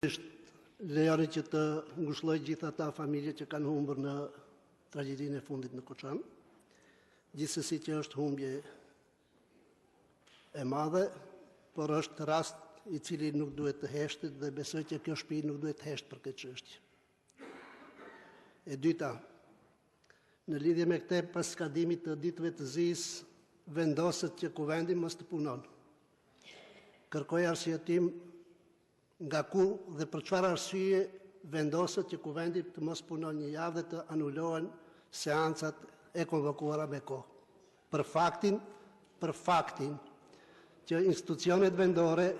Lejoni që të ngushëlloj gjithë ata familje që kanë humbur në tragjedinë e fundit në Koçan. Gjithsesi që është humbje e madhe, por është rast i cili nuk duhet të heshtet dhe besoj që kjo shtëpi nuk duhet të heshtë për këtë çështje. E dyta, në lidhje me këtë pas skadimit të ditëve të zisë, vendoset që kuvendi mos të punon. Kërkoj arsyetim nga ku dhe për çfarë arsye vendoset që kuvendi të mos punon një javë dhe të anulohen seancat e konvokuara me kohë. Për faktin, për faktin që institucionet vendore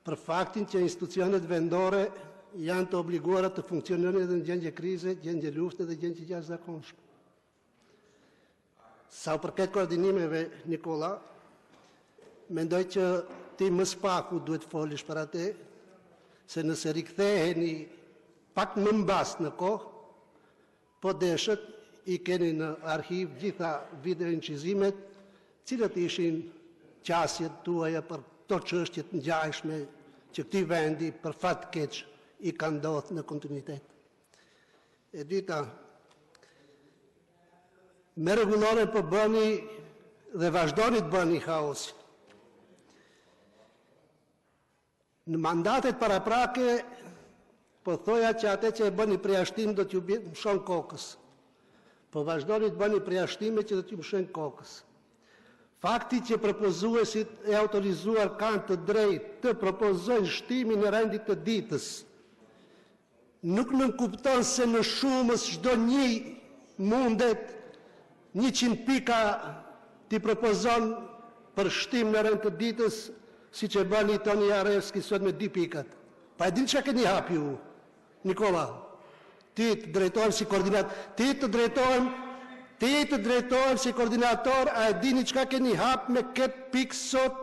për faktin që institucionet vendore janë të obliguara të funksionojnë edhe në gjendje krize, gjendje lufte dhe gjendje jashtëzakonshme. Sa u përket koordinimeve, Nikolla, mendoj që ti më së paku duhet të folish për atë, se nëse riktheheni pak më mbas në kohë, po deshët i keni në arhiv gjitha video incizimet, cilët ishin qasjet tuaja për këto çështje të ngjashme që këtij vendi për fat keq i ka ndodhur në kontinuitet. E dyta, me rregullore po bëni dhe vazhdoni të bëni haosin. Në mandatet paraprake, po thoja që atë që e bëni përjashtim do t'ju mshon kokës. Po vazhdoni të bëni përjashtime që do t'ju mshojnë kokës. Fakti që propozuesit e autorizuar kanë të drejtë të propozojnë shtimin e rendit të ditës, nuk nënkupton se në shumës çdo një mundet 100 pika t'i propozon për shtim në rend të ditës, siç e bëni Toni Jarevski sot me dy pikat. Pa e din çka keni hap ju, Nikolla? Ti të drejtohem si koordinator, ti të drejtohem, ti të drejtohem si koordinator, a e dini çka keni hap me këtë pikë sot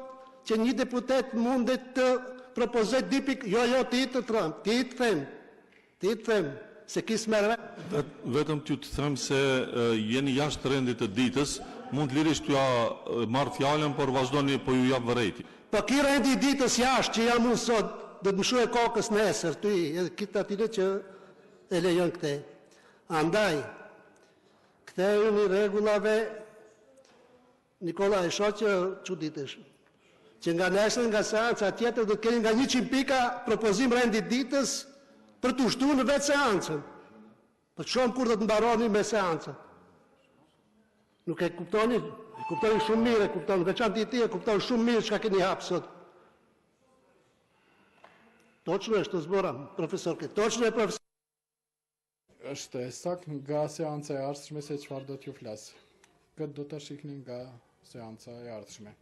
që një deputet mundet të propozoj dy pikë? Jo, jo, ti të them, ti të them, ti të them, se ki s'merr Vetëm t'ju të them se jeni jashtë rendit të ditës, mund lirisht t'ja marr fjalën, por vazhdoni po ju jap vërejtje. Po ki rendi i ditës jashtë që jam unë sot, do të më shuaj kokës nesër, ty, edhe këtë atyre që e lejon këtë. Andaj, kthehuni rregullave, Nikolla, e shoh që çuditesh. Që nga nesër, nga seanca tjetër, do të keni nga 100 pika propozim rendit ditës për t'u shtuar në vetë seancën. Po të shohim kur do të mbaroni me seancën. Nuk e kuptoni? E kuptoni shumë mirë, e kupton, veçanti ti e kupton shumë mirë çka keni hap sot. Točno është zbora, profesor, ke točno e profesor. Është e saktë nga seanca e ardhshme se çfarë do t'ju flas. Këtë do ta shihni nga seanca e ardhshme.